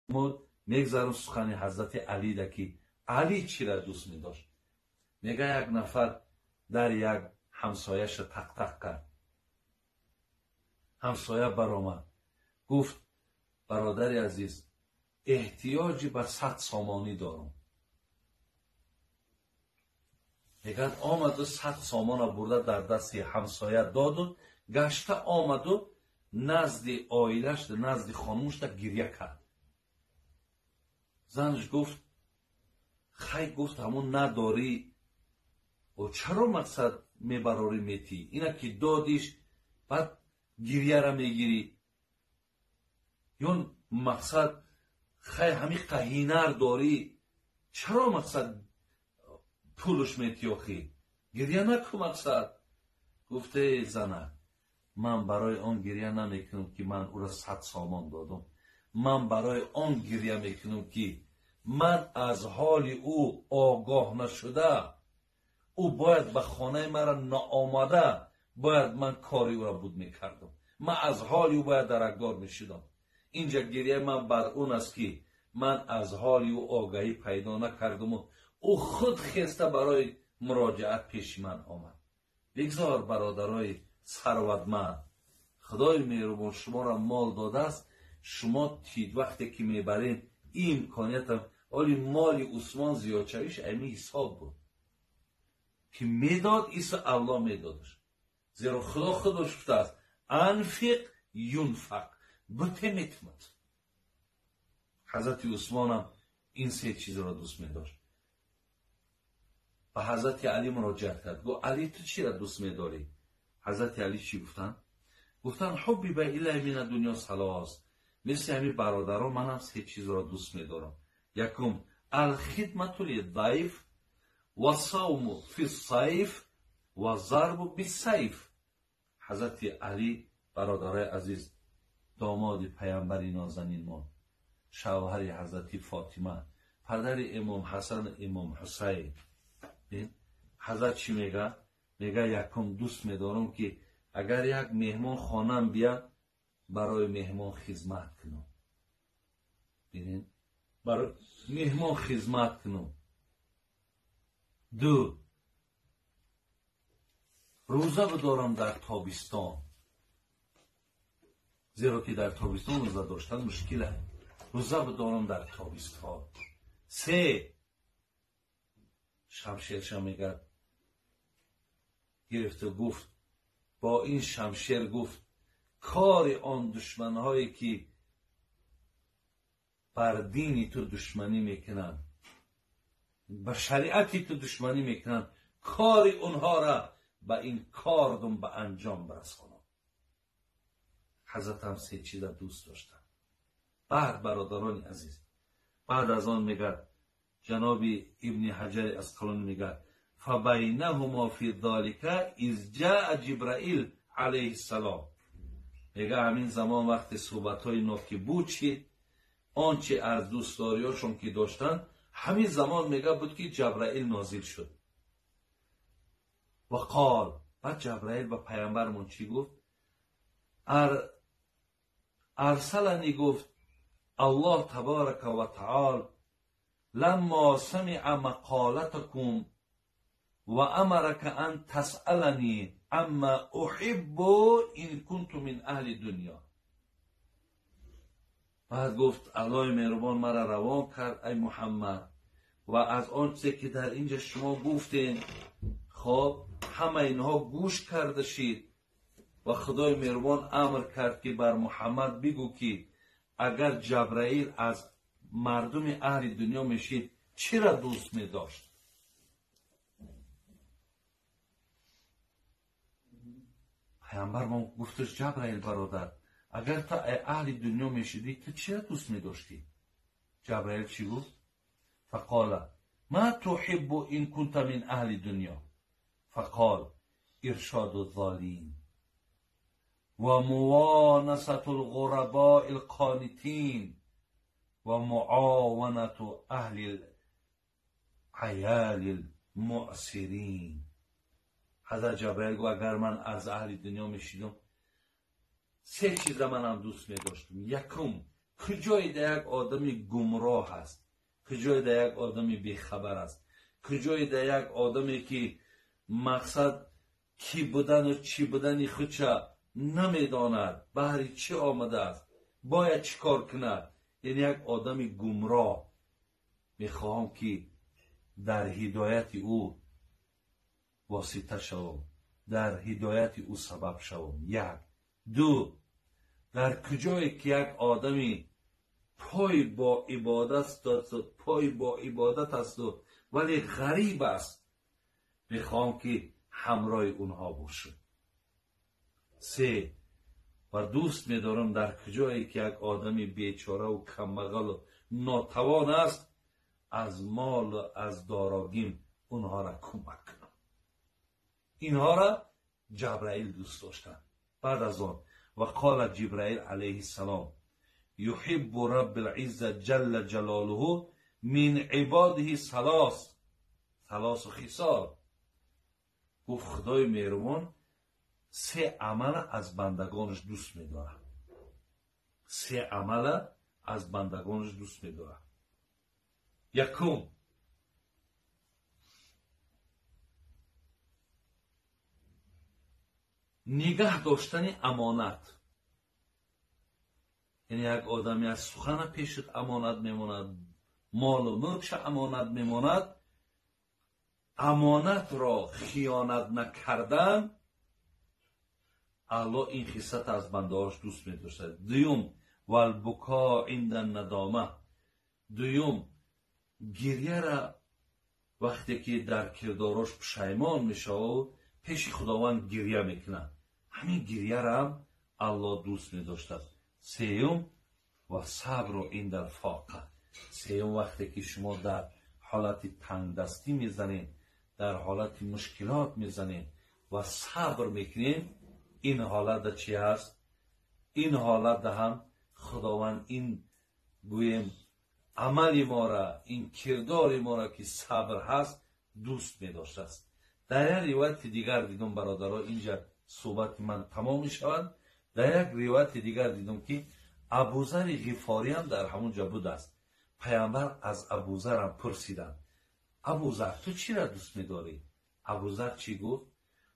Мегзарам сухани ҳазрати Алида, ки Али чира дӯст медошт. Мега, як нафар дар як ҳамсояша тақ-тақ кард. Ҳамсоя баромад, гуфт: бародари азиз, эҳтиёҷи ба 100 сомонӣ дорам. Мегӯяд, омаду 100 сомона бурда дар дасти ҳамсоя доду, гашта омаду назди оилаш, назди хонумашда гиря кард. Занаш гуфт: хай, гуфт, ҳамун надорӣ, чаро мақсад мебарорӣ, метӣ? Ина ки додиш, баъд гирьяра мегирӣ. Ё мақсад, хай, ҳамин қаҳинар дорӣ, чаро мақсад пулш метӣ охӣ? Гирья наку мақсад. Гуфте: зана, ман барои он гирья намекунам, ки ман ӯро 100 сомон додам. Ман барои он гирья мекунам, ки ман аз ҳоли ӯ огоҳ нашуда, ӯ бояд ба хонаи мара наомада, бояд ман кори ӯро буд мекардам. Ман аз ҳоли ӯ бояд даракдор мешудам. Инҷа гирьяи ман бар он аст, ки ман аз ҳоли ӯ огаҳӣ пайдо накардаму ӯ худ хеста барои муроҷиат пеши ман омад. Бигзор бародарои сарватманд, Худои меҳрубон шуморо мол додааст, шумо тид вақте ки мебаред ин имкониятам. Оли моли Усмон зиёдшавиш ами ҳисоб буд, ки медод, исо Аллоҳ медодаш, зеро Худо худаш гуфтааст: анфиқ юнфақ, буте метимад. Ҳазрати Усмонам ин се чизро дӯст медошт. Ба ҳазрати Али муроҷиат кард, гуфт: Али, ту чиро дӯст медорӣ? Ҳазрати Али чӣ гуфтанд? Гуфтанд: ҳуббиба илайя мина дунё салос. Мисли ҳамин бародарон манам се чизро дӯст медорам. Якум, алхидмату лидайф, ва савму фи сайф, ва зарбу бисайф. Ҳазрати Али, бародарои азиз, домоди паямбари нозанин мо, шавҳари ҳазрати Фотима, падари имом Ҳасан, имом Ҳусайн. Ҳазрат чӣ мега? Мега, якум дӯст медорам, ки агар як меҳмон хонам бияд, барои меҳмон хизмат кунам. Бинед, барои меҳмон хизмат кунам. Ду, рӯза бидорам дар тобистон, зеро ки дар тобистон рӯза доштан мушкил аст. Рӯза бидорам дар тобистон. Се, шамшерша мегӯяд гирифту гуфт, бо ин шамшер гуфт, кори он душманҳое ки бар дини ту душманӣ мекунанд, ба шариати ту душманӣ мекунанд, кори онҳоро ба ин кордум ба анҷом барасонам. Ҳазратам се чиза дӯст доштанд. Баъд, бародарони азиз, баъд аз он мегӯяд ҷаноби Ибни Ҳаҷари Асқалонӣ, мегӯяд: фабайнаҳумо фи залика из ҷаа Ҷибраил алайҳиссалом. Мега, ҳамин замон вақте суҳбатҳои ноки буд шид, он чи аз дӯстдориҳошон ки доштанд, ҳамин замон мега буд, ки Ҷабраил нозил шуд. Ва қол, баъд Ҷабраил ба паямбармон чӣ гуфт? Арсалани, гуфт, Аллоҳ табарака ва таол ламмо самиа мақолатакум ва амарака ан тасъалани амма уҳиббу ин кунту мин аҳли дунё. Баъд гуфт: Аллоҳи меҳрубон мара равон кард, ай Муҳаммад, ва аз он чизе ки дар инҷа шумо гуфтем, хоб, ҳама инҳо гӯш карда шид, ва Худои меҳрубон амр кард, ки бар Муҳаммад бигӯ, ки агар Ҷабраил аз мардуми аҳли дунё мешид, чира дӯст медошт. Паямбар мо гуфташ: Ҷабраил бародар, агар ту аҳли дунё мешидӣ, ту чира дӯст медоштӣ? Ҷабраил чӣ гуфт? Фақола ма туҳиббу ин кунта мин аҳли дунё? Фақол иршоду золим ва мувонасату лғурабои лқонитин ва муованату аҳли аяли лмуъсирин. Ҳазрат Ҷабраил гуфт: агар ман аз аҳли дунё мешидам, се чиза манам дӯст медоштам. Якум, Куҷое да як одами гумроҳ аст, куҷое да як одами бехабар аст, куҷое да як одаме ки мақсад кӣ будану чӣ будани худша намедонад, баҳри чӣ омадааст, бояд чӣ кор кунад, яъне як одами гумроҳ, мехоҳам ки дар ҳидояти ӯ восита шавам, дар ҳидояти ӯ сабаб шавам. Як. Ду, дар куҷое ки як одами пой бо ибодат асту вале ғариб аст, мехоҳам ки ҳамроҳи онҳо бошам. Се, ва дӯст медорам дар куҷое ки як одами бечораву камбағалу нотавон аст, аз молу аз дорогим онҳоро кӯмак кунам. Инҳоро Ҷабраил дӯст доштанд. Баъд аз он ва қола Ҷибраил алайҳиссалом юҳиббу раббил изза ҷалла ҷалолуҳу мин ибодиҳи салосу хисол. Гуфт Худои меҳрубон се амала аз бандагонаш дӯст медорад. Се амала аз бандагонаш дӯст медорад. Якум, нигаҳ доштани амонат. Яъне як одаме аз сухана пешит амонат мемонад, молу мулкша амонат мемонад, амонатро хиёнат накардан, Аллоҳ ин хислат аз бандаҳош дӯст медоштад. Дуюм, валбуко инда надома. Дуюм, гирьяра вақте ки дар кирдорош пушаймон мешавад, пеши Худованд гирья мекунад. Ҳамин гирьяраам Аллоҳ дӯст медоштад. Сеюм, ва сабру инда алфоқа. Сеюм, вақте ки шумо дар ҳолати тангдастӣ мезанед, дар ҳолати мушкилот мезанед ва сабр мекунед, ин ҳолатда чи ҳаст? Ин ҳолатда ҳам Худованд ин гӯем амали мора, ин кирдори мора ки сабр ҳаст, дӯст медоштааст. Дар як ривояти дигар дидум, бародаро, инҷа суҳбати ман тамом мешавад. Дар як ривояти дигар дидум ки Абузари Ғифориам дар ҳамон ҷо будааст. Паямбар аз Абузарам пурсиданд: Абузар, ту чиро дӯст медорӣ? Абузар чӣ гуфт?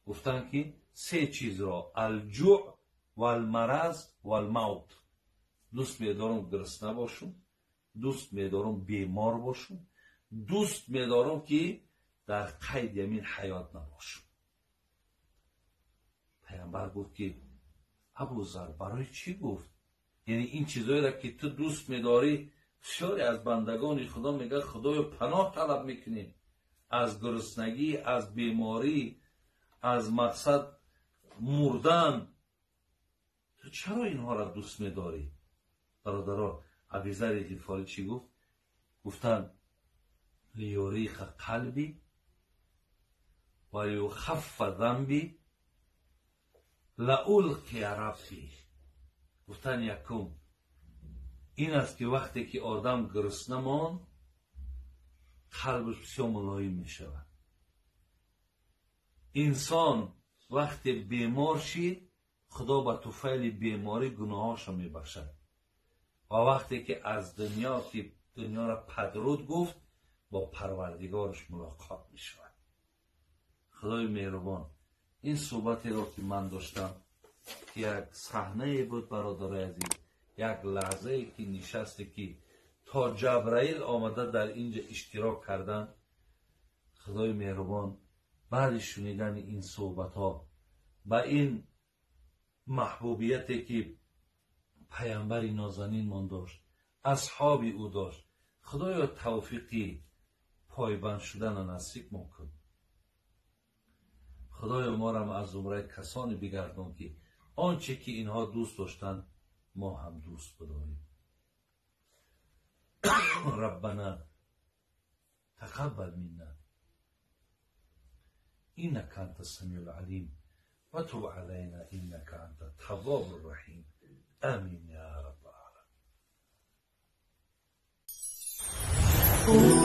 Гуфтанд ки се чизро: алҷӯъ валмараз валмавт. Дӯст медорам гурусна бошум, дӯст медорам бемор бошум, дӯст медорам ки дар қайди ҳамин ҳаёт набошум. Паямбар гуфт ки Абузар, барои чӣ гуфт? Яъне ин чизоеро ки ту дӯст медорӣ, бисёре аз бандагони Худо мегӯяд Худоё паноҳ талаб мекунем аз гуруснагӣ, аз беморӣ, аз мақсад мурдан. Ту чаро инҳоро дӯст медорӣ? Бародаро, Абизари Ғифорӣ чӣ гуфт? Гуфтанд лиюриқа қалби ва юхаффа занби лаулқия рабби. Гуфтанд якум ин аст ки вақте ки одам гурусна монд, қалбаш бисёр мулоим мешавад. Инсон вақте бемор шид, Худо ба туфайли беморӣ гуноҳҳошо мебахшад. Ва вақте ки аз дунё ки дунёро падруд гуфт, бо Парвардигораш мулоқот мешавад. Худои меҳрубон, ин суҳбатеро ки ман доштам, ки як саҳнае буд, бародарои азиз, як лаҳзае ки нишасте ки то Ҷабраил омада дар инҷа иштирок кардан, Худои меҳрубон баъди шунидани ин суҳбатҳо ба ин маҳбубияте ки паямбари нозанинмон дошт, асҳоби ӯ дошт, Худоё тавфиқи пойбанд шудана насибмон кун. Худоё морам аз зумраи касоне бигардон ки он че ки инҳо дӯст доштанд, мо ҳам дӯст бидорем. Раббана тақаббал минна иннака анта самиул алим ва туб алайна иннака анта таввобур раҳим. Амин я раббал аламин.